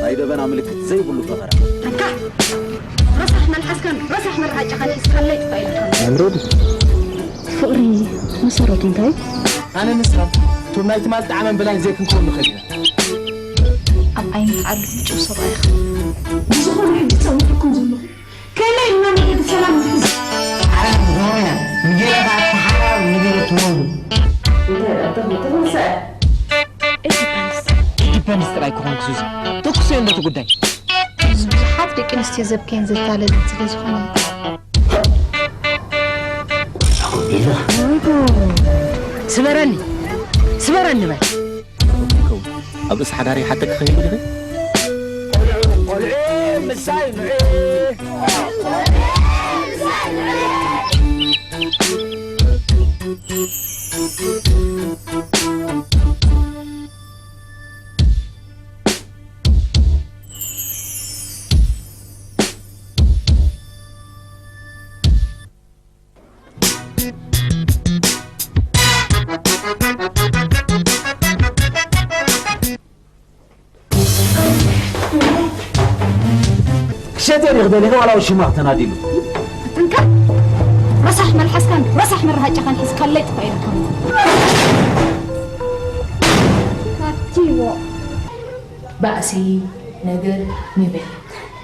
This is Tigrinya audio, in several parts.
ናይ ደበና ምልክት ዘይብሉ ፈኸራ። ኣንታ ረሳሕ መልሓስካን ረሳሕ መርሃጫኻን ሒዝካለይ ጥፋእ ኢልካ። መምረዲ። ፍቕሪ መሰረቱ እንታይ? ኣነ ንስኻ ቶም ናይ ትማል ጣዕመን ብላይን ዘይክንከውን ንኽእል ኢና። ኣብ ዓይኒ ተዓሉ ምጭው ሰብኣይኻ። ብዝኾነ ሕጂ ጸዊዕኩም ዘለኹ ከመይ ኢልና መገዲ ሰላም ንሕዝ? ዓለም ዝኾነ ንገለ ከዓ ተሓራር ንገለ ትወዱ። እንታይ ኣደኹም ተመሰዐ? It depends። It depends ጥራይ ክኾን ክሱዝ። ተኩሰዮ ነቲ ጉዳይ። ብዙሓት ደቂ ኣንስትዮ ዘብከየን ዘታለለን ስለ ዝኾነ። ስበረኒ፣ ስበረኒ በል። ይኸውን። ኣብ ርእሲ ሓዳር ይሓተኪ ከይህሉ ዲኺ? ቆልዑ፣ ቆልዑ፣ ምሳይ ንዑ። ክሸጥ እየ ክደሊኸ ዋላ ሽማ ተናዲሉ። ኣትንካ ረሳሕ መልሓስካን ረሳሕ መራሃጫኻን ሒዝካለይ ጥፋእ ኢለካ። ካቲዎ። ባእሲ ነገር ኒቤል፣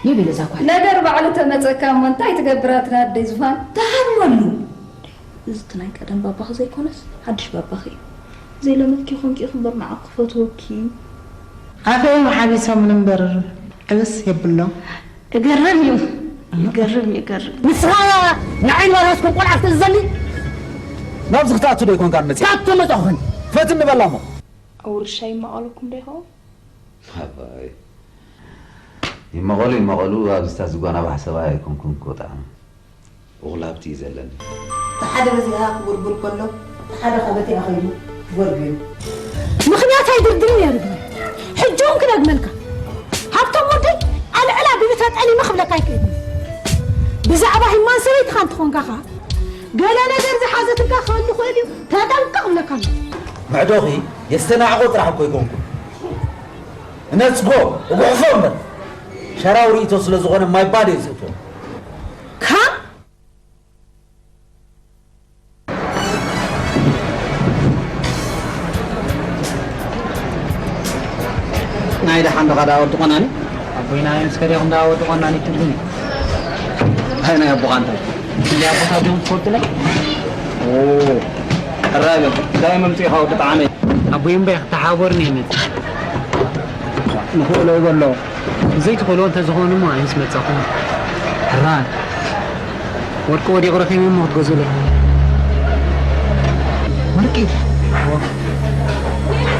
ኒቤል እዛ ጓል። ነገር ባዕሉ ተመጸካ እሞ እንታይ ትገብር ኣቲ ኣደይ ዙፋን? ተሃድመሉ። እዚ እቲ ናይ ቀደም ባባኺ ዘይኮነስ ሓድሽ ባባኺ እዩ። ዘይለመድኪ ኮንኪ እምበር ንዓኺ ክፈትወኪ። ኣፈዮም ሓቢሶምን እምበር ዕብስ የብሎም። እገርም እዩ። ይገርም፣ ይገርም። ንስኻ ንዓይ ንባርያስኩም ቆልዓ ክትእዝዘኒ? ናብዚ ክትኣቱ ዶ ይኮንካ መጽእ? ካብ ተመጻኹን። ፈትን ንበላ እሞ። ኣብ ውርሻ ይማቐለኩም ዶ ይኸውን? ኣባይ። ይመቐሉ፣ ይመቐሉ፣ ኣብዚ ታዝጓና ባሕ ሰብኣይ ኣይኮንኩን ክወጣ። እኹል ሃብቲ እዩ ዘለኒ። እቲ ሓደ በዚኣ ክጉርጉር ከሎ፣ እቲ ሓደ ካብ በቲኣ ከይዱ ክጎርጉር። ምኽንያት ኣይድርድርን እየ ርግመ። ሕጂ እውን ክደግመልካ። ሃብቶም ወደይ ኣልዕላ ቢቢታ ጠሊመ ክብለካ ኣይክእልን። ብዛዕባ ሂማን ሰበይትኻ እንተኾንካ ኸኣ፣ ገለ ነገር ዝሓዘትልካ ክህሉ ይኽእል እዩ። ተጠንቀቕ እብለካ ኣለኹ። መዕዶኺ የስተናዕቖ ጥራሕ እኮ ኣይኮንኩን። እነጽጎ፣ እጉሕፎ እምበር። ሸራዊ ርእይቶ ስለ ዝኾነ ማይ ባዶ እዩ ዝእትዎ። ካብ ናይ ደሓን ዶ ኸዳ ወዲ ቆናኒ? ኣቦይና እዮም እስከ ዲኹም ዳ ወዲ ቆናኒ ትብሉኒ? እንታይ ናይ ኣቦኻ እንታይ? እንዲ ኣቦኻ ዲኹም ትፈልጡለይ? ኦ፣ ሕራይ በል። እንታይ መምጽኢኻ ወዲ ጠዓመ? ኣቦይ እምበይ ክተሓበሩኒ ይመጽእ። ንኽእሎ ይበሎ። ዘይትኽእልዎ እንተዝኾኑ እሞ ኣነስ መጻኹ። ሕራይ። ወርቂ ወዲቑ ረኺበ እሞ ክትገዝኡለይ። ወርቂ? እዎ።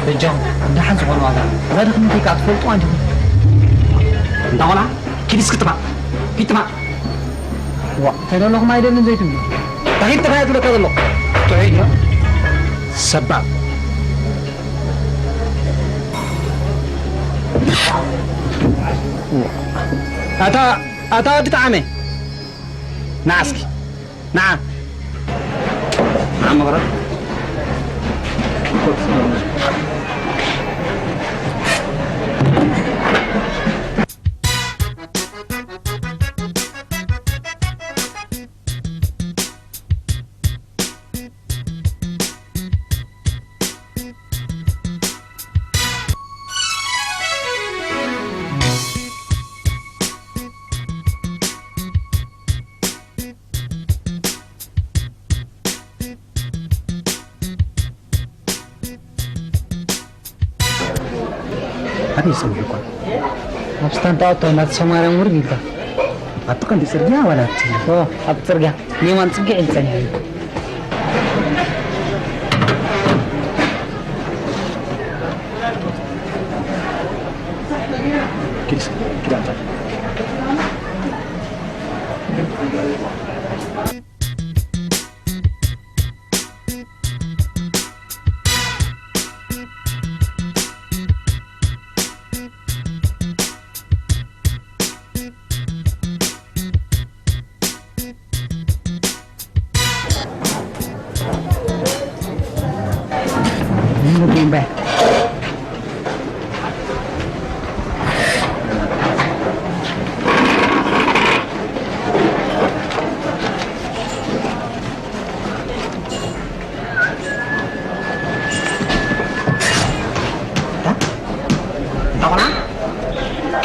በጃኹም፣ ደሓን ዝኾነ ዋጋ። እዛ ድኽነተይ ከኣ ትፈልጡዋ እንዲኹም። እንዳ ቖልዓ፣ ኪድ እስኪ ጥፋእ። ኪድ ጥፋእ። ዋ፣ ተደለኹም ኣይደልን ዘይትብሉ። እንታይ ጥፋእ ትብለካ ዘለኹ? ጥዑይ ድዩ? ሰባብ። ኣታ፣ ኣታ ወዲ ጠዓመ። ንዓ እስኪ። ንዓ። ንዓ መቕረብ። ኣበይ ጸኒሕኳ? ኣብ ስታንታ ኣቶ እናተሰማርያን ውርድ ኢልካ። ኣብቲ ቀንዲ ጽርግያ ዋላ ኣብቲ? ኦ፣ ኣብቲ ጽርግያ ንየማን ጽግዕ ኢሉ ጸኒሑ እዩ። ኪድ እስኪ፣ ኪድ ኣምጣ።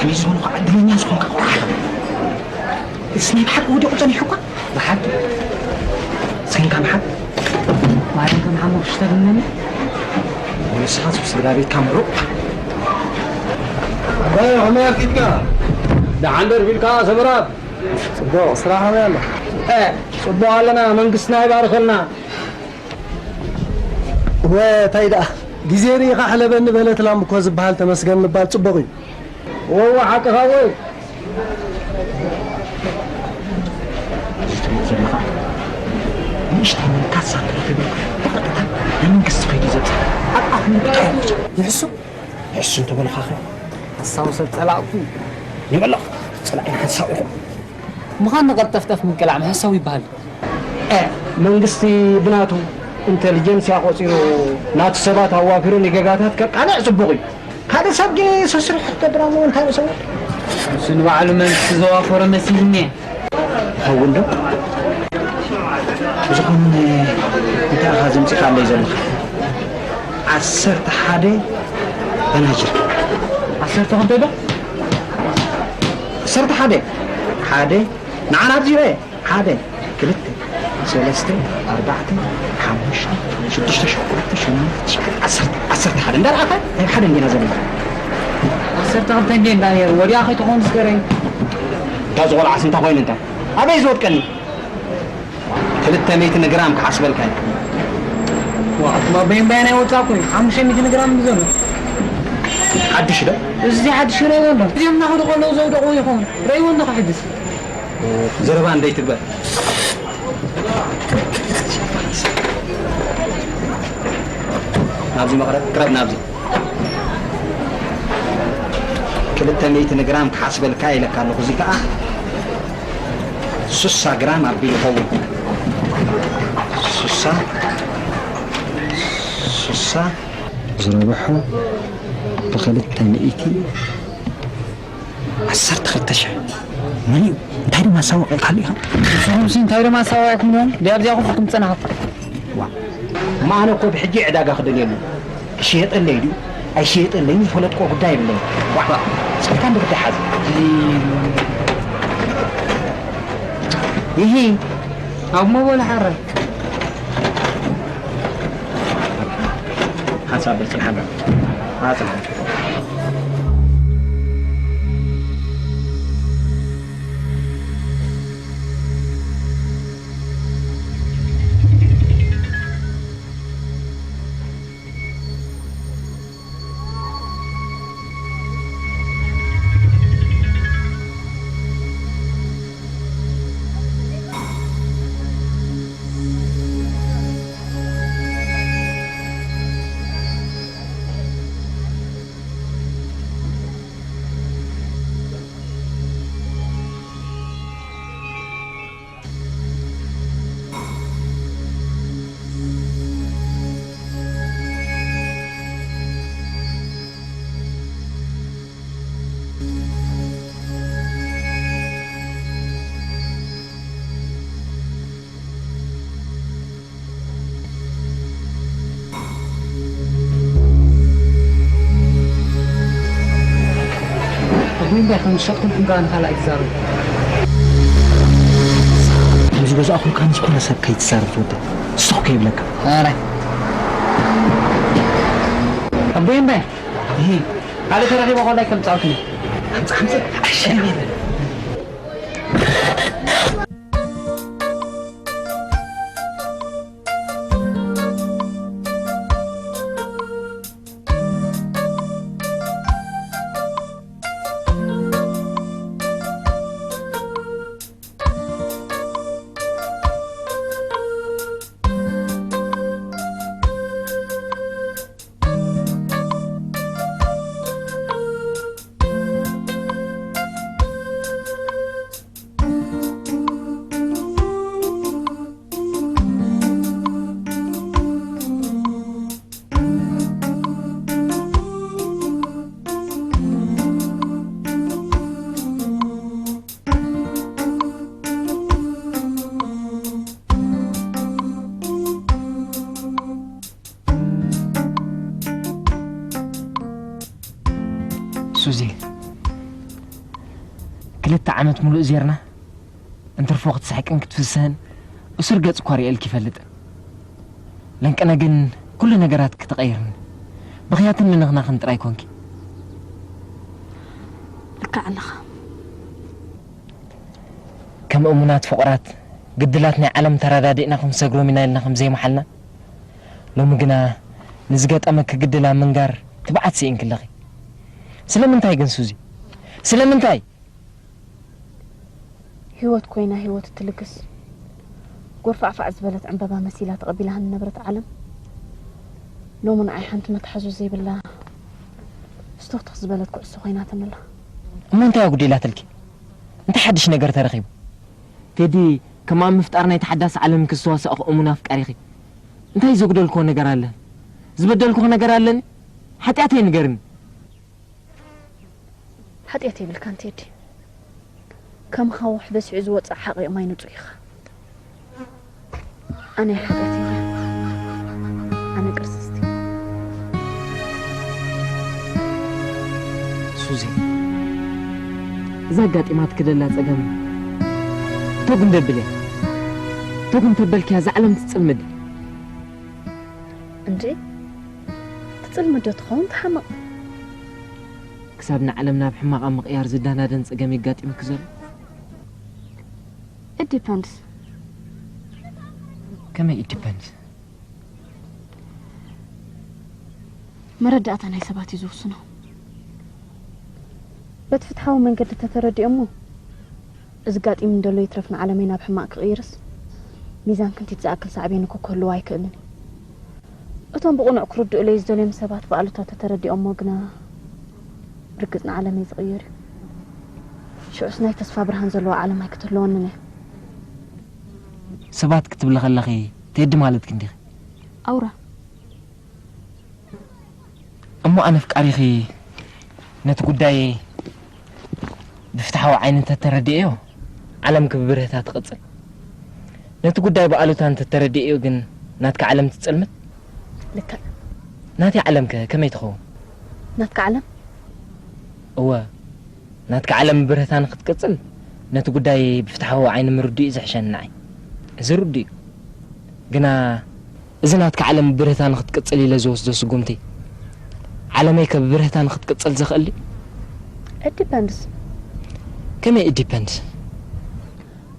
ከመይ ዝኾንካ ዕድለኛ ዝኾንካ ቆልዓ ኢኻ። እዚ ናይ ብሓቂ ወዲቑ ጸኒሑ እኳ። ብሓቂ? ስኪንካ ምሓት? ማርያም ከም ሓሙሽተ ድነኒ። ንስኻ ስድራ ቤትካ ምሩቕ። ኣባይ፣ ከመይ ኣርኪብካ? ደሓን ደርፊልካ ሰመራት? ጽቡቕ፣ ስራሕ ከመይ ኣሎ? እ፣ ጽቡቕ ኣለና፣ መንግስትና ይባርኸልና። ወ፣ እንታይ ደኣ፣ ግዜ ርኢኻ ሕለበኒ በለት ላም እኮ ዝበሃል ተመስገን ምባል ጽቡቕ እዩ። ወወ፣ ሓቅኻ ወይ? እዚ ትሪኦ ዘለኻ ንእሽተይ ምንካስ ሳንቲም ትብል፣ ብቐጥታ ንመንግስቲ ከይዱ ዘብጽሕ። ኣብ ኣፍ ምጥቃ ይሕሱ። ይሕሱ እንተበልኻኸ? ሓሳዊ ሰብ ጸላእኩ። ይበልኽ፣ ጸላኢና ሓሳዊ ኢኹም። ምዃን ንቐልጠፍጠፍ ምቅላዕ ምሕሳው ይበሃል። እ፣ መንግስቲ ብናቱ ኢንተሊጀንስያ ቆጺሩ ናቱ ሰባት ኣዋፊሩ ንጌጋታት ከቃልዕ ጽቡቕ እዩ። ካልእ ሰብ ግን ሰስርሑ ክገብር ኣለዎ። እንታይ ርእሰ ወድ? እሱ ንባዕሉ መንግስቲ ዘዋፈሮ መሲልኒ። ይኸውን ዶ? ብዝኾነ እንታይ ኢኻ ዘምጺኻለይ ዘለኻ? ዓሰርተ ሓደ በናጅር። ዓሰርተ ክልተ ዶ? ዓሰርተ ሓደ። ሓደ። ንዓና ኣብዚ ርአ። ሓደ፣ ክልተ፣ ሰለስተ፣ ኣርባዕተ፣ ሓሙሽተ፣ ሽዱሽተ፣ ሸውዓተ፣ ሸሞንተ፣ ትሽዓተ፣ ዓሰርተ፣ ዓሰርተ ሓደ። እንዳረኣኻ ናይ ሓደ እንዲና ዘለና። ዓሰርተ ክልተ እንዴ እንዳ ነይሩ፣ ወዲያ ከይትኾን ዝገረኝ። እንታ ዝቖልዓስ እንታይ ኮይኑ እንታይ? ኣበይ ዝወድቀኒ? ክልተ ሚእቲ ንግራም ክሓስበልካ እዩ። ዋ፣ ኣቱማ በየንበየን ኣይወጻእኩ እዩ። ሓሙሽተ ሚእቲ ንግራም ብዘሎ። ሓድሽ ዶ? እዚ ሓድሽ ረይዎ ኣሎ። እዚኦም እናኸዱ ከለዉ ዘውደቑ ይኸውን። ረይዎ ኣለኹ ሕድስ። ዘረባ እንደይትግበር። ናብዚ መቕረብ፣ ቅረብ ናብዚ። ክልተ ሚእቲ ንግራም ክሓስበልካ ኢለካ ኣለኹ። እዚ ከኣ ሱሳ ግራም ኣቢሉ ይኸውን። ሱሳ፣ ሱሳ ዝረብሖ ብኽልተ ሚእቲ ዓሰርተ ክልተ ሽሕ። መን እዩ? እንታይ ድማ ሳወቕ ኢልካሉ ኢኻ? ንስኹምሲ እንታይ ድማ ሳወቕኩም እዮም? ድያ ኣብዚኣ ኮፍ ኢልኩም ዝጸናሕኩም? ዋ፣ እማ ኣነ እኮ ብሕጂ ዕዳጋ ክደልየሉ። ክሽየጠለይ ድዩ ኣይሽየጠለይን ዝፈለጥኮ ጉዳይ የብለይን። ዋ፣ ስልካ እንደ ጉዳይ ሓዝ። ይሂ። ኣብ ሞባይል ሓራይ። ሓንሳብ በል ጽንሓና። ኣጽንሓ። ኣቦይ እንታይ ከም ዝሸጥኩም ጋር ንኻልኣይ ትዛረቡ? ከም ዝገዛእኹልካ ምስ ኩሉ ሰብ ከይትዛረብ ትወደ። ስቕ ከይብለካ። ኣረ። ኣቦይ እንታይ? እሂ። ካልእ ተረኺበ ኮላይ ከም ጻውትኒ። ኣምጽእ፣ ኣምጽእ። ኣሸሪበ። ክልተ ዓመት ሙሉእ ዜርና፣ እንትርፎ ክትስሕቅን ክትፍስህን፣ እሱር ገጽ እኳ ርእየልኪ ይፈልጥን። ለንቅነ ግን ኩሉ ነገራት ክትቐይርኒ፣ ብኽያትን ምንኽናኽን ጥራይ ኮንኪ። ልክዕ ኣለኻ። ከም እሙናት ፍቑራት፣ ግድላት ናይ ዓለም ተረዳዲእና ክንሰግሮም ኢና ኢልና ከም ዘይመሓልና፣ ሎሚ ግና ንዝገጠመኪ ግድል ኣብ ምንጋር ትብዓት ስኢንኪ ኣለኺ። ስለምንታይ ግን ሱዚ? ስለምንታይ? ህይወት ኮይና ህይወት እትልግስ፣ ጎርፋዕፋዕ ዝበለት ዕምበባ መሲላ ተቐቢላኒ ዝነበረት ዓለም፣ ሎሚ ንዓይ ሓንቲ መትሓዞ ዘይብላ፣ ስቶኽቶኽ ዝበለት ኩዕሶ ኮይናትኒ ኣላ። እሞ እንታይ ኣጉዲላትልኪ? እንታይ ሓድሽ ነገር ተረኺቡ? ቴዲ፣ ከም ኣብ ምፍጣር ናይ ተሓዳስ ዓለም ክስተዋሳእኹ እሙን ኣፍቃሪኺ፣ እንታይ ዘጉደልክዎ ነገር ኣለኒ? ዝበደልኩኺ ነገር ኣለኒ? ሓጢኣተይ ንገርኒ። ሓጢኣት የብልካን ቴዲ። ከም ኻውሕ በሲዑ ዝወፅእ ሓቒቕ ማይ ንፁህ ኢኻ። ኣነ ሓጢኣተኛ፣ ኣነ ቅርስስቲ። ሱዚ፣ እዛ ኣጋጢማትኪ ደላ ጸገም ተጉም ደብል እያ። ተጉም ተበልኪያ እዛ ዓለም ትጽልምድ። እንዴ፣ ትጽልምዶ ትኸውን ትሓምቕ። ክሳብ ንዓለም ናብ ሕማቕ ኣብ ምቕያር ዝዳናደን ጸገም የጋጢመኪ ዘሎ? It depends። ከመይ it depends? መረዳእታ ናይ ሰባት እዩ ዝውስኖ። በቲ ፍትሓዊ መንገዲ ተተረዲኦሞ፣ እዚ ጋጢም እንደሎ ይትረፍ ንዓለመይ ናብ ሕማቕ ክቕይርስ፣ ሚዛን ክንቲት ዝኣክል ሳዕቤን እኮ ክህልዎ ኣይክእልን እዩ። እቶም ብቕኑዕ ክርድኡለይ ዝደልዮም ሰባት ብኣሉታ ተተረዲኦሞ ግና፣ ርግጽ ንዓለመይ ዝቕይር እዩ። ሽዑስ ናይ ተስፋ ብርሃን ዘለዋ ዓለም ኣይክትህልወንን እያ። ሰባት ክትብሊ ከለኺ ቴዲ ማለትኪ እንዲኺ? ኣውራ። እሞ ኣነ ኣፍቃሪኺ ነቲ ጉዳይ ብፍትሓዊ ዓይኒ እንተተረዲኤዮ፣ ዓለም ክብብርህታ ትቕጽል። ነቲ ጉዳይ ብኣሉታ እንተተረዲኤዮ ግን ናትካ ዓለም ትጽልምት። ልክዕ። ናተይ ዓለምከ ከመይ ትኸውን? ናትካ ዓለም? እወ፣ ናትካ ዓለም ብብርህታ ንኽትቅጽል ነቲ ጉዳይ ብፍትሓዊ ዓይኒ ምርድኡ ዝሕሸኒ ንዓይ። እዚ ርዱእ እዩ። ግና እዚ ናትካ ዓለም ብብርህታ ንኽትቅጽል ኢለ ዝወስዶ ስጉምቲ፣ ዓለመይከ ብብርህታ ንኽትቅጽል ዘኽእል ድዩ? It depends። ከመይ it depends?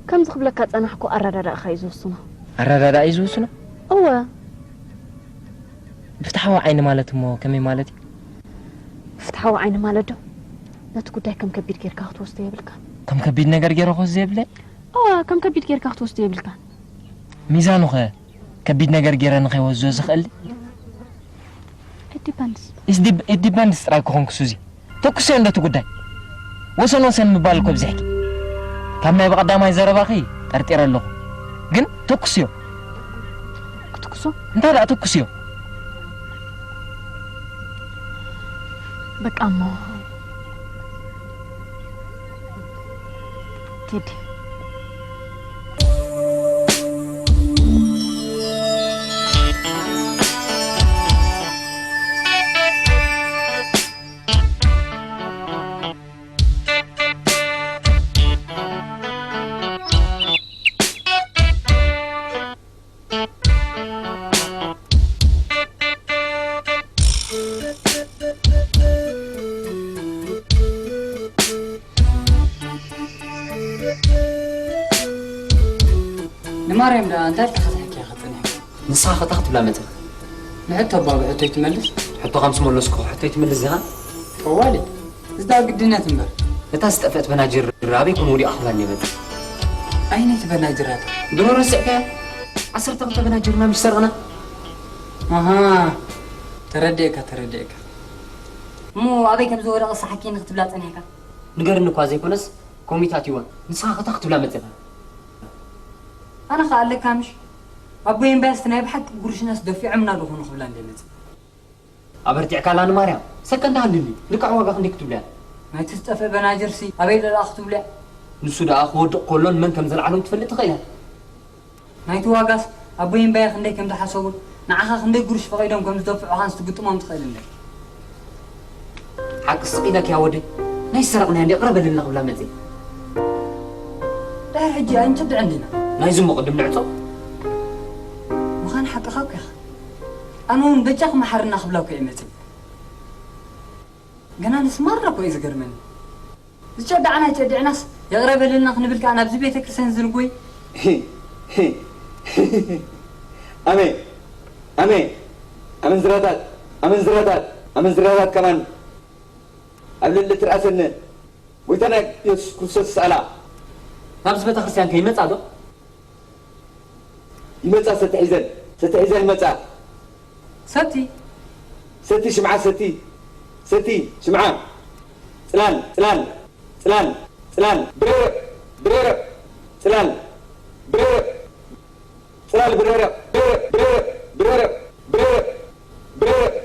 ከምዚ ክብለካ ጸናሕኩ፣ ኣረዳዳእኻ እዩ ዝውስኖ። ኣረዳዳእ እዩ ዝውስኖ? እወ። ብፍትሓዊ ዓይኒ ማለት እሞ ከመይ ማለት እዩ? ብፍትሓዊ ዓይኒ ማለት ዶ፣ ነቲ ጉዳይ ከም ከቢድ ጌርካ ክትወስዶ የብልካ። ከም ከቢድ ነገር ገይረ ክወስዶ የብለይ? እወ፣ ከም ከቢድ ጌርካ ክትወስዶ የብልካ። ሚዛኑኸ ከቢድ ነገር ገይረ ንኸይወስዶ ዝኽእል? It depends። It's dep-, it depends ጥራይ ክኾንኩ ሱዚ። ተኩስዮ እንደቲ ጉዳይ። ወሰን ወሰን ምባል እኮ ብዝሕኪ። ካብ ናይ ብቐዳማይ ዘረባኺ ጠርጢረ ኣለኹ። ግን ተኩስዮ። ክትኩሶ? እንታይ ደኣ ተኩስዮ? በቃ እሞ ቴዲ። ንማርያም ደኣ እንታይ ኢልካ ክትሕክያ ክትጽንሕ? ንስኻ ከታ ክትብላ መጺኻ። ንሕቶ እባ ብሕቶይ ትመልስ? ሕቶ ከም ዝመለስኩ ሕቶይ ትምልስ ዚኻ? ተዋልድ፣ እዚ ደኣ ግድነት እምበር። እታ ዝጠፍአት በናጅር ኣበይ ኮን ወዲቓ ክብላ እንደ መጽእ? ኣይነይቲ በናጅር ኣታ? ድሮ ረሲዕካያ? ዓሰርተ ክልተ በናጅርና ምሽ ሰረቕና? ኣሃ፣ ተረዲኤካ፣ ተረዲኤካ። እሞ ኣበይ ከም ዝወደቐ ሰሓኪኒ ክትብላ ጸኒሕካ? ንገርኒ እኳ ዘይኮነስ፣ ኮሚታት ይዋ፣ ንስኻ ከታ ክትብላ መጺኻ። ኣነ ኸኣ ኣለካ ምሽ? ኣቦይ እምባያስ ናይ ብሓቂ ጉርሽናስ ደፊዖምና ዶ ኾኑ ክብላ እንደ መጽእ። ኣበርቲዕካላ ንማርያም፣ ሰከንድ ሃልኒ፣ ልክዕ ዋጋ ክንደይ ክትብልያ? ናይቲ ዝጠፍአ በናጅርሲ ኣበይ ለለኣ ክትብልያ? ንሱ ደኣ ክወድቕ ከሎን መን ከም ዘልዓሎም ትፈልጥ ትኽእል እያ። ናይቲ ዋጋስ ኣቦይ እምባየ ክንደይ ከም ዝሓሰቡን ንዓኻ ክንደይ ጉርሽ ፈቒዶም ከም ዝደፍዑኻን ክትግጥሞም ትኽእል እንደ። ሓቂ ስቕ ኢለኪ ያ ወደይ፣ ናይ ዝሰረቕናዮ እንደ ቅረበልና ክብላ መጺእ። ድሕር ሕጂ ኣይንጭድዕን ዲና? ናይዚ እሞ ቅድም ንዕጾ። ምዃን ሓቅኻ እኮ ኢኻ። ኣነ እውን በጃኹም መሓርና ክብላ እኮ እየ መጺእ። ገና ንስማራ እኮ እዩ ዝገርመኒ። ዝጨዳዕና ጨዲዕናስ ይቕረ በለልና ክንብል ከኣ ናብዚ ቤተ ክርስቲያን ዝንጎይ። ኣሜን፣ ኣሜን። ኣመንዝራታት፣ ኣመንዝራታት፣ ኣመንዝራታት ከማን ኣብ ልዕሊ ትርኣሰነ ጎይታና የሱስ ክርስቶስ ይስኣላ። ናብዚ ቤተ ክርስቲያን ከ ይመጻ ዶ? ይመጻ፣ ሰቲ ሒዘን፣ ሰቲ ሒዘን ይመጻ። ሰቲ? ሰቲ ሽምዓ፣ ሰቲ፣ ሰቲ ሽምዓ። ጽላል፣ ጽላል፣ ጽላል፣ ጽላል፣ ብሬረቕ፣ ብሬረቕ፣ ጽላል፣ ብሬረቕ፣ ጽላል፣ ብሬረቕ፣ ብሬረቕ፣ ብሬረቕ፣ ብሬረቕ፣ ብሬረቕ፣ ብሬረቕ፣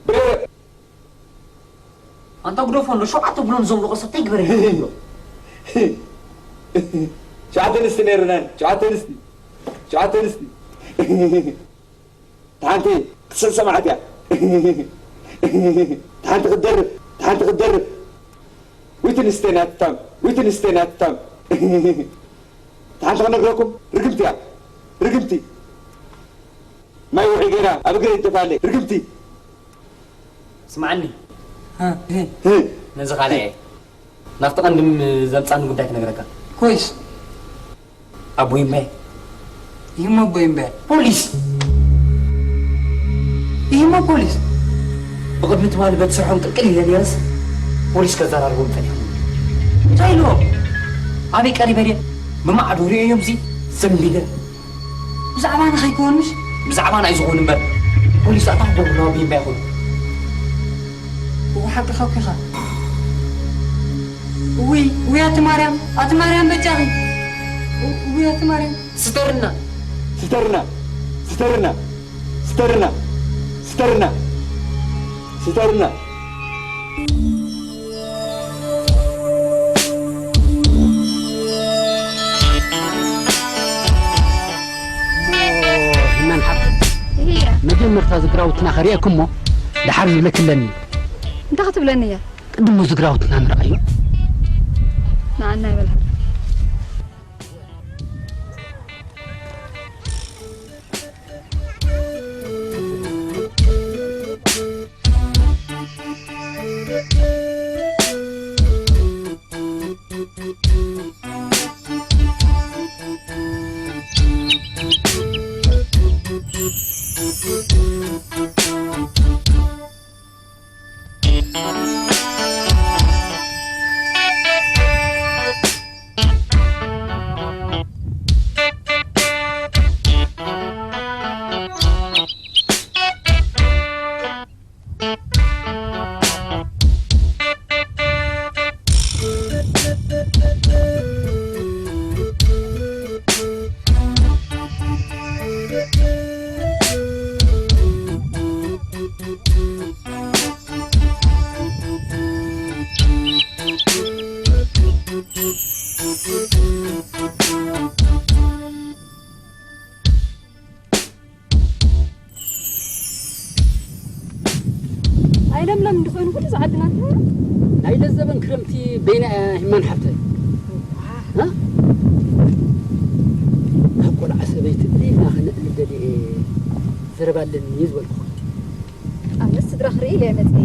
ብሬረቕ። ኣንታ ግደፎ፣ እንዶ ሸውዓተ ብሎን ዘምለቖ ሰብ እንታይ ግበረኒ? ሸውዓተ ኣንስቲ ነይሩናን፣ ሸውዓተ ኣንስቲ፣ ሸውዓተ ኣንስቲ። እታ ሓንቲ ክትስዕስዕ መዓት እያ። እታ ሓንቲ ክትደርብ፣ እታ ሓንቲ ክትደርብ። ዊትንስተይ ናትታም፣ ዊትንስተይ ናትታም። እታ ሓንቲ ክነግረኩም፣ ርግምቲ እያ፣ ርግምቲ። ማይ ውዑይ ገይራ ኣብ እግረይ ትደፋለይ፣ ርግምቲ። ስምዓኒ። እ፣ እ። እ። ነዚ ካልኣየ ናብቲ ቀንድም ዘምጻኒ ጉዳይ ክነግረካ። ኮይስ? ኣቦይ እምበ? ይህም ኣቦይ እምበ? ፖሊስ! ይህም ፖሊስ! ብቕድሚ ትማሊ በቲ ስርሖም ቅልቅል ኢለ ነይረስ፣ ፖሊስ ከዘራርቦም ጸኒሖም። እንታይ ኢልዎም? ኣበይ ቀሪበ ድየ? ብማዕዶ ርእየዮም ዚ ዘንቢለ። ብዛዕባና ከይኮንስ? ብዛዕባና እዩ ዝኾን እምበር፣ ፖሊስ ኣታ ክገብሩና ቢምባ ይኹን። እወ ሓቅኻ እኮ ኢኻ። እውይ፣ እውይ ኣቲ ማርያም፣ ኣቲ ማርያም በጃኺ። እውይ ኣቲ ማርያም። ስተርና። ስተርና። ስተርና። ስተርና። ስተርና። ስተርና። እሞ ህማን ሓፍ፣ እያ። መጀመርታ ዝግራውትና ከርእየኩም እሞ ደሓር ዝብለኪ ኣለኒ። እንታይ ክትብለኒ እያ? ቅድሞ ዝግራውትና ንርኣዮ። ንዓና ይበልሃ። ኣይለምለም እንድኾይኑ ኩሉ ዝዓድና እንተኾይኑ። ናይ ለዘበን ክረምቲ በይና እያ ሂማን ሓፍተይ። እ? ካብ ቆልዓ ሰበይቲ ብለይና ክነዕልል ደልየ እየ። ዘረባ ኣለኒ ዝበልኩ። ኣነስ ስድራ ክርኢ ኢለ እየ መጺኤ።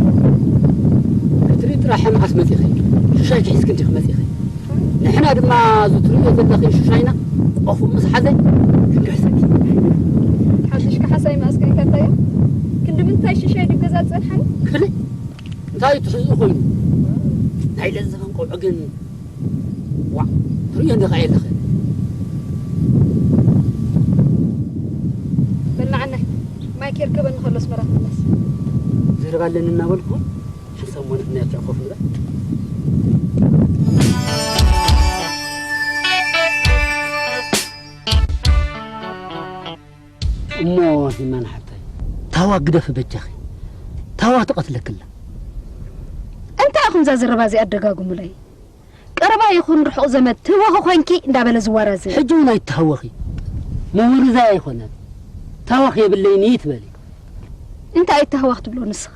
ክትርኢ ጥራሕ መዓስ መጺኺ? ሽሻይ ክሒዝኪ እንዲኺ መጺኺ። ንሕና ድማ እዚ ትርእዮ ዘለኺ ሽሻይና ቆፎ ምስ ሓዘ ክንገሰኪ። ሓድሽ ካሓሳይ መኣስ ከይከታዮ? ክንዲ ምንታይ ሽሻይ ድብ ገዛ ዝጸንሓኒ? ክሊ እንታይ ትሕዝኡ ኮይኑ? ናይ ለዘበን ቆልዑ ግን ዋዕ፣ ትርእዮ እንዲኻ የለኸ። በል ንዓናይ፣ ማይ ኬርከበኒ ከሎ ኣስመራ ክምለስ። ዘረባ ኣለኒ እናበልኩ፣ ሓንሳብ እሞ ንሕና ያትዕ ኮፍ ንበል። እሞ ሂማን ሓብታይ፣ ታዋ ግደፊ በጃኺ። ታዋ ትቐትለኪ ኣላ። እንታይ ኢኹም እዛ ዘረባ እዚኣ ኣደጋግሙለይ? ቀረባ ይኹን ርሑቕ ዘመድ ትህወኺ ኮይንኪ እንዳበለ ዝዋራዘ። ሕጂ እውን ኣይትሃወኺ። ምውርዛይ ኣይኮነን። ታዋኽ የብለይን ይትበሊ። እንታይ ኣይተሃዋኽ ትብሎ ንስኻ?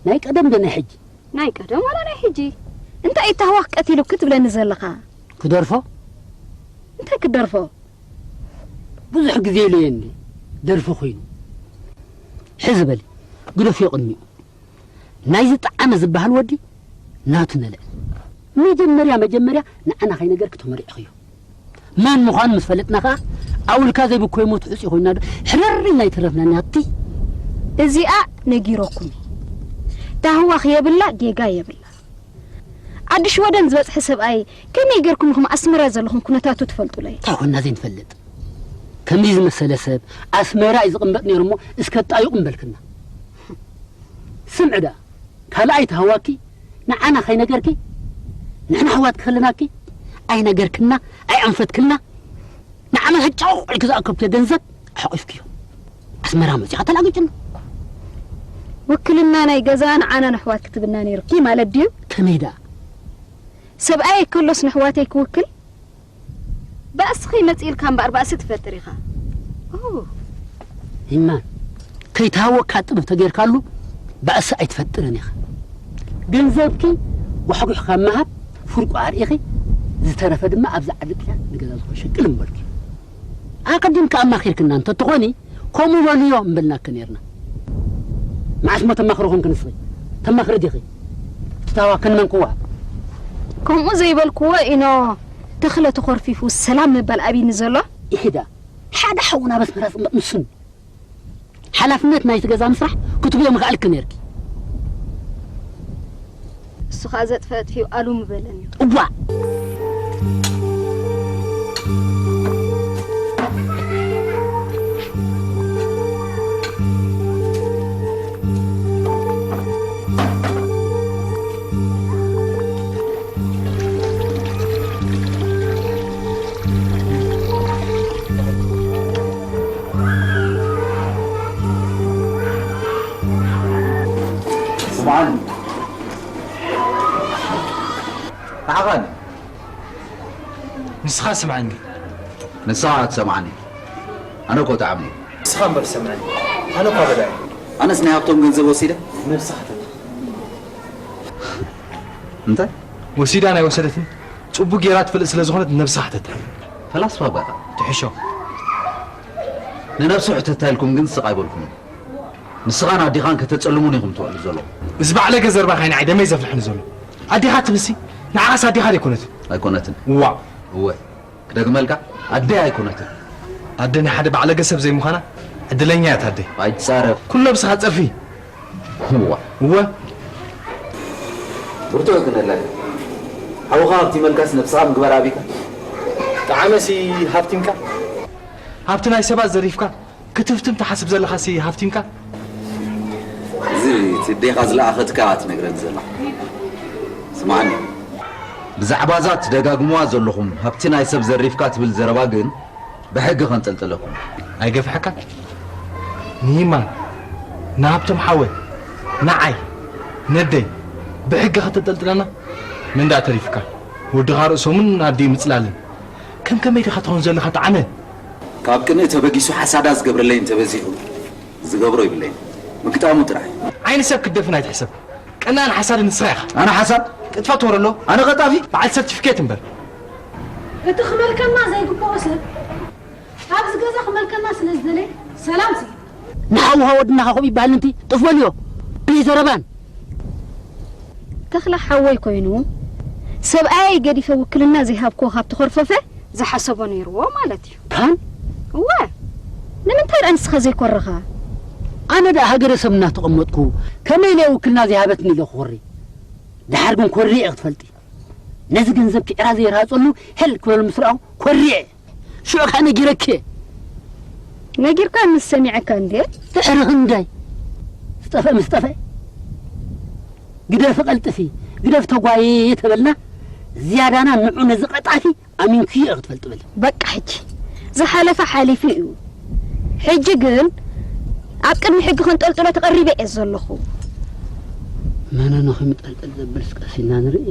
ናይ ቀደም ዶ ናይ ሕጂ? ናይ ቀደም ዋላ ናይ ሕጂ? እንታይ ኣይተሃዋኽ ቀቲሉኪ ትብለኒ ዘለኻ? ክደርፎ? እንታይ ክደርፎ? ብዙሕ ግዜ ኢለየኒ ደርፊ ኮይኑ። ሕዚ በሊ፣ ግደፍዮ ቅድሚኡ። ናይዚ ጠዓመ ዝበሃል ወዲ ናቱ ነልዕል። መጀመርያ መጀመርያ ንዓና ከይነገርኪ ተመሪዕኽዮ። መን ምዃኑ ምስ ፈለጥና ከኣ ኣውልካ ዘይብኮይ ሞት ሕጹ ኮይና ዶ ሕርር ኢልና ኣይተረፍናን ኣቲ። እዚኣ ነጊረኩም። ታህዋኽ የብላ፣ ጌጋ የብላ። ዓዲ ሽወደን ዝበጽሐ ሰብኣይ ከመይ ጌርኩም ኢኹም ኣስመራ ዘለኹም ኩነታቱ ትፈልጡለይ? እንታይ ኮንና ዘይንፈልጥ? ከምዚ ዝመሰለ ሰብ ኣስመራ እዩ ዝቕመጥ ነይሩ እሞ እስከ ጣይቑ እምበልክና። ስምዒ ደኣ፣ ካልኣይ ተሃዋኪ ንዓና ከይነገርኪ፣ ንሕና ኣሕዋት ክኸለናኪ ኣይነገርክና፣ ኣይኣንፈትክልና። ንዓመት ጫቑ ኢልኪ ዝኣከብክዮ ገንዘብ ሓቒፍክዮ። ኣስመራ መጺኻ ተላጊጭና። ውክልና ናይ ገዛ ንዓና ነሕዋት ክትብና ነይርኪ ማለት ድዩ? ከመይ ደኣ? ሰብኣይ ከሎስ ነሕዋተይ ክውክል? ባእሲ ከይመጽእ ኢልካ እምበኣር ባእሲ ትፈጥር ኢኻ። ኦ። ይማን፣ ከይተሃወካ ጥበብ ተጌርካሉ ባእሲ ኣይትፈጥርን ኢኻ። ገንዘብኪ ጓሕጒሕካ ምሃብ ፍርቁ ኣርኢኺ፣ ዝተረፈ ድማ ኣብዚ ዓዲ ጥልያን ንገዛ ዝኾነ ሸቅል እምበልኪ። ኣቐዲምካ ኣማኺርክና እንተትኾኒ፣ ከምኡ በልዮ እምበልናኪ ኔርና። መዓስ እሞ ተማኽሪ ኾንኪ ንስኺ? ተማኽሪ ዲኺ? ትታዋክን መንክዋ? ከምኡ ዘይበልክዎ ኢኖ ተኽለ ተኾርፊፉ ሰላም ምባል ኣብይኒ ዘሎ? ኢኺዳ፣ ሓደ ሓውና ኣብ ኣስመራ ዝቕመጥ ንሱን። ሓላፍነት ናይቲ ገዛ ምስራሕ ክትብዮ ምኽኣልኪ ኔርኪ። እሱ ኸኣ ዘጥፍአ ኣጥፊኡ ኣሉ ምበለኒ። እዋእ! ስምዓኒ። ንዓኻ ንስኻ ስምዓኒ። ንስኻ ክትሰምዓኒ። ኣነ እኮ ጠዓመ እየ። ንስኻ እምበር ሰምዓኒ። ኣነ እኳ በዳኢ። ኣነስ ናይ ሃብቶም ገንዘብ ወሲደ? ነብስኻ ተታ። እንታይ? ወሲዳ ናይ ወሰደትን ጽቡቅ ጌራ ትፈልጥ ስለ ዝኾነት ነብስኻ ተታ። ፈላስፋ በቃ። ትሕሾ። ንነብሱ ሕተታ ኢልኩም ግን ስቕ ኣይበልኩምን። ንስኻን ኣዴኻን ከተጸልሙን ኢኹም ትውዕሉ ዘለኹም። እዚ ባዕለገ ዘረባኻ እዩ ንዓይ ደመይ ዘፍልሐኒ ዘሎ። ኣዴኻ ትብልሲ፣ ንዓኻስ ኣዴኻ ደይኮነትን? ኣይኮነትን። ዋእ። እወ፣ ክደግመልካ፣ ኣደይ ኣይኮነትን። ኣደ ናይ ሓደ ባዕለገ ሰብ ዘይምዃና ዕድለኛ እያ እታ ኣደይ። ኣይትጻረፍ። ኩሉ ነብስኻ ጸርፊ። እዋ። እወ። ብርቱዕ ክንእለካ። ሓውኻ ሃብቲመልካስ ነብስኻ ምግባር ኣቢካ? ጠዓመሲ ሃብቲምካ? ሃብቲ ናይ ሰባት ዘሪፍካ? ክትህብትም ትሓስብ ዘለኻሲ ሃብቲምካ? እዚ እቲ ኣዴኻ ዝለኣኸትካ ትነግረኒ ዘላ። ስምዓኒ። ብዛዕባ እዛ ትደጋግሙዋ ዘለኹም ሃብቲ ናይ ሰብ ዘሪፍካ ትብል ዘረባ ግን ብሕጊ ከንጠልጥለኩም። ኣይገፍሐካን? ንይማን፣ ንሃብቶም ሓወይ፣ ንዓይ፣ ነደይ ብሕጊ ከተንጠልጥለና? መን ደኣ ተሪፍካ? ወድኻ ርእሶምን ኣደይ ምጽላልን። ከም ከመይ ዲኻ ትኾን ዘለኻ ጠዓመ? ካብ ቅንኢ ተበጊሱ ሓሳዳ ዝገብረለይ እንተበዚሑ፣ ዝገብሮ ይብለይን። ምግጣሙ ጥራሕ። ዓይኒ ሰብ ክትደፍን ኣይትሕሰብ። ቀናእን ሓሳድን ንስኻ ኢኻ። ኣነ ሓሳድ? ጥጥፋ ትወረሎ? ኣነ ቀጣፊ? በዓል ሰርቲፊኬት እምበር። እቲ ክመልከና ዘይግብኦ ሰብ ኣብዚ ገዛ ክመልከና ስለ ዝደለየ ሰላም ስኢነ። ንሓውኻ ወድናኻ ከምኡ ይበሃል ምንቲ? ጥፍ በልዮ። ብዘረባን። ተኽለ ሓወይ ኮይኑ ሰብኣየይ ገዲፈ ውክልና ዘይሃብክዎ ካብ ተኾርፈፈ ዝሓሰቦ ነይርዎ ማለት እዩ። ካን? እወ። ንምንታይ ደኣ ንስኻ ዘይኮረኻ? ኣነ ደኣ ሃገረ ሰብ እናተቐመጥኩ ከመይ ኢለ ውክልና ዘይሃበትኒ ኢለ ክኾሪ? ደሓር ግን ኮሪዐ ክትፈልጢ። ነዚ ገንዘብ ክዕራ ዘይርሃጸሉ ሄል ክብለሉ ምስ ረኣኹ ኮሪዐ። ሽዑ ከኣ ነጊረኪ። ነጊርካ ምስ ሰሚዐካ እንዴ? ድሕሪ ክንደይ? ዝጠፍአ ምስ ጠፍአ? ግደፊ ቀልጥፊ፣ ግደፊ ተጓየየ ተበልና፣ ዝያዳና ንዑ ነዚ ቀጣፊ ኣሚንክዮ ኢኺ ክትፈልጢ በሊ። በቃ ሕጂ ዝሓለፈ ሓሊፉ እዩ። ሕጂ ግን ኣብ ቅድሚ ሕጊ ከንጠልጥሎ ተቐሪበ እየ ዘለኹ። መነኖ ከምጠልጥል ዘብልስ ቀስ ኢልና ንርኢ።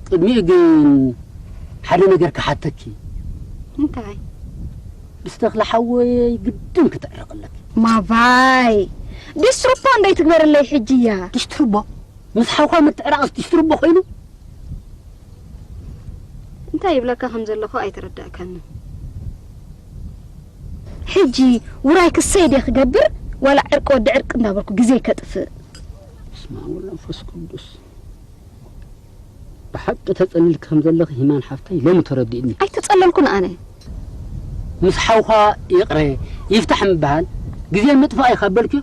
ቅድሚኡ ግን ሓደ ነገር ክሓተኪ። እንታይ? ምስ ተኽለ ሓወይ ግድን ክትዕረቕ ኣለኪ። ማቫይ፣ ዲስትሩፖ እንዶ ይትግበረለይ ሕጂ እያ። ዲስትሩፖ? ምስ ሓውካ ምትዕራቕስ ዲስትሩፖ ኮይኑ? እንታይ ይብለካ ከም ዘለኹ ኣይተረዳእካንን። ሕጂ ውራይ ክሰይ ድየ ክገብር፣ ዋላ ዕርቂ ወዲ ዕርቂ እንዳበልኩ ግዜ ከጥፍእ? በስመ ኣብ ወወልድ ወመንፈስ ቅዱስ። ብሓቂ ተጸሊልኪ ከም ዘለኺ ሂማን ሓፍተይ ሎሚ ተረዲእኒ። ኣይተጸለልኩን ኣነ። ምስ ሓውኻ ይቕረ ይፍታሕ ምበሃል ግዜ ምጥፋእ እዩ ካብ በልክዮ፣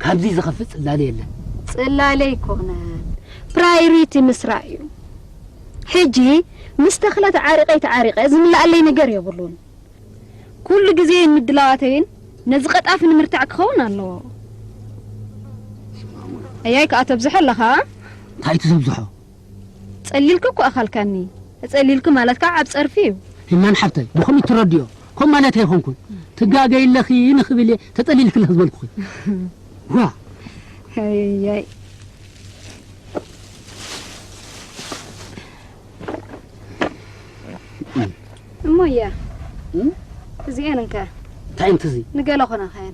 ካብዚ ዝኸፍእ ጽላለ የለን። ጽላለ ኣይኮነን፣ ፕራዮሪቲ ምስራዕ እዩ። ሕጂ ምስ ተኽለ ተዓሪቐ ኣይተዓሪቐ ዝምልኣለይ ነገር የብሉን። ኩሉ ግዜን ምድላዋተይን ነዚ ቀጣፊ ንምርታዕ ክኸውን ኣለዎ። ኣያይ ከኣ ተብዝሖ ኣለኻ። እንታይ እዩ ትዘብዝሖ? ጸሊልኪ እኮ ኣኻልካኒ። ተጸሊልኪ ማለት ከኣ ዓብ ጸርፊ እዩ። ሂማን ሓብተይ፣ ብኸምኡ ትረድዮ? ከም ማለት ኣይኮንኩን። ትጋገይ ኣለኺ ንኽብል እየ ተጸሊልኪ ኣለኺ ዝበልኩኺ። ዋ! ኣያይ። እሞያ። እም? እዚኤን እንከ? እንታይ እንተ እዚ? ንገለ ኾነኸን።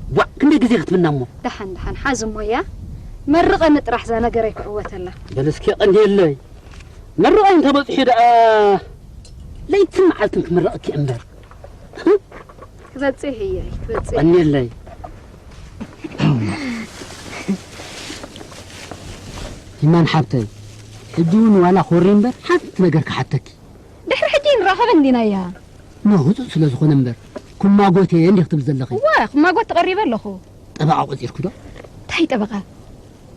ዋ፣ ክንደይ ግዜ ክትብልና እሞ? ደሓን፣ ደሓን፣ ሓዝ እሞያ። መርቐኒ ጥራሕ እዛ ነገረይ ክዕወተላ። በል እስኪ የቐንየለይ። መርቐይ እንተ በጺሑ ደኣ ለይትን መዓልትን ክምረቐኪ እምበር። ክበጽሕ እየ፣ ክበጽሕ። ቀንየለይ። ሂማን ሓብተይ፣ ሕጂ እውን ዋላ ኮሪ እምበር ሓንቲ ነገር ክሓተኪ። ድሕሪ ሕጂ ንራኸብ እንዲናያ። ኖ፣ ህጹጽ ስለ ዝኾነ እምበር፣ ኩማጎት እየ እንዲኽ ትብል ዘለኺ። እዋ፣ ኩማጎት ተቐሪበ ኣለኹ። ጠበቓ ቆጺርኪ ዶ? እንታይ ጠበቓ?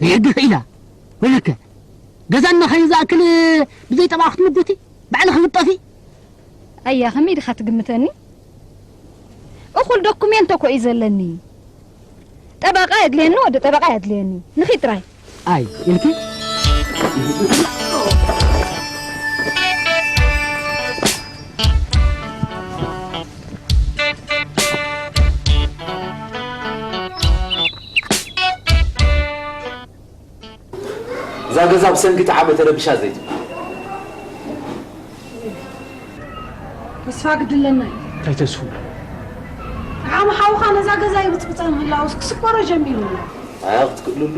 ናይ ሕጊ ክኢላ። ወይለከ፣ ገዛና ኸይ ዝኣክል ብዘይ ጠበቓ ክትምጉቲ? ባዕልኺ ክትጠፊ? ኣያ፣ ከመይ ዲኻ ትግምተኒ? እኹል ዶኩሜንት እኮ እዩ ዘለኒ። ጠበቓ የድልየኒ፣ ወዲ ጠበቓ የድልየኒ። ንኺድ ጥራይ። ኣይ፣ ኢልኪ? እዛ ገዛ ብሰንኪ እቲ ዓመት ተረቢሻ ዘይትብል። ተስፋ ግድለና እዩ። እንታይ ተስፉ? ዓሚ ሓውኻ ነዛ ገዛ ይብጽብጻ ምህላውስ ክስቆሮ ጀሚሩ ኣሎ። ኣያ ክትክእልሉ።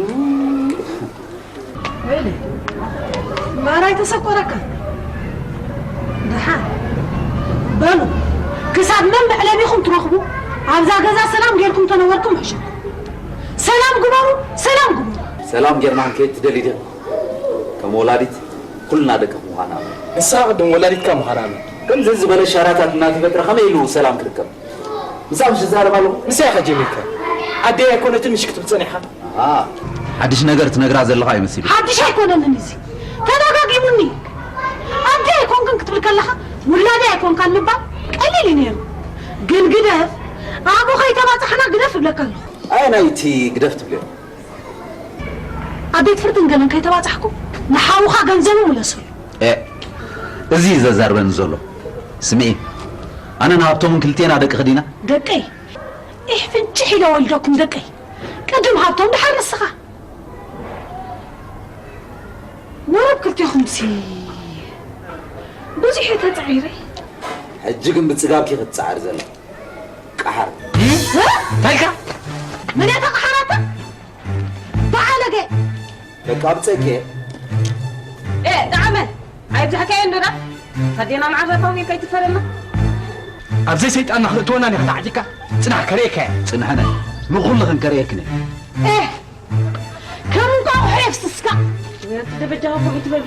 ወይለ፣ እምበኣር ኣይተሰቆረካ። ደሓን በሉ፣ ክሳብ መን መዕለቢኹም ትረኽቡ፣ ኣብዛ ገዛ ሰላም ጌርኩም ተነበርኩም ሕሸኩም። ሰላም ግበሩ፣ ሰላም ግበሩ። ሰላም ጌርና ክንከይድ ትደሊ ዲኺ? ከም ወላዲት ኩልና ደቅኺ ምዃና ኣምን። ንስኻ ቅድም ወላዲትካ ምዃና ኣምን። ከምዚ ዝበለ ሻራታት እናተፈጥረ ከመይ ኢሉ ሰላም ክርከብ? ምስኣ ምሽ ዝዛረብ ኣለኹ። ምስኣ ኢኻ ጀሚርካ። ኣደይ ኣይኮነትን ምሽ ክትብል ጸኒሕካ? ኣሃ። ሓድሽ ነገር ትነግራ ዘለኻ ኣይመስልን። ሓድሽ ኣይኮነንን እዚ። ተደጋጊሙኒ። ኣደይ ኣይኮንክን ክትብል ከለኻ ውላደይ ኣይኮንካን ምባል ቀሊል እዩ ነይሩ። ግን ግደፍ፣ ኣብኡ ከይተባጻሕና ግደፍ እብለካ ኣለኹ። ኣየናይ እቲ ግደፍ ትብልዮ? ኣብ ቤት ፍርድን ገለን ከይተባጻሕኩ ንሓውኻ ገንዘቡ ምለሰሉ። ኤ፣ እዚ እዩ ዘዛርበኒ ዘሎ። ስምዒ፣ ኣነን ሃብቶምን ክልቴና ደቅኺ ዲና? ደቀይ፣ ኢሕ ፍንጭሕ ኢለ ወልደኩም ደቀይ። ቅድም ሃብቶም ድሓር ንስኻ። መረብ ክልቴኹምሲ ብዙሕ እየ ተጻዒረ። ሕጂ ግን ብጽጋብኪ ክትጻዓሪ ዘላ። ቀሓር። እንታይ ኢልካ? መን እያ እታ ቀሓር ኣታ? በዓለገ። በቃ ብጸኪ። ኤ፣ ጣዕመ። ኣይብዛሕካዮ እንዶ ዳ? ታዴና መዓረታዊ ከይትፈለና። ኣብዘይ ሰይጣንና ክእትወና ዲኻ ተዓጢቕካ? ጽናሕ ከርእየካ እየ። ጽንሕነ። ንኹሉ ክንከርእየክን እየ። ኤ፣ ከም እንቋቑሖ የፍስስካ። ተበጃኹም ይትበሉ።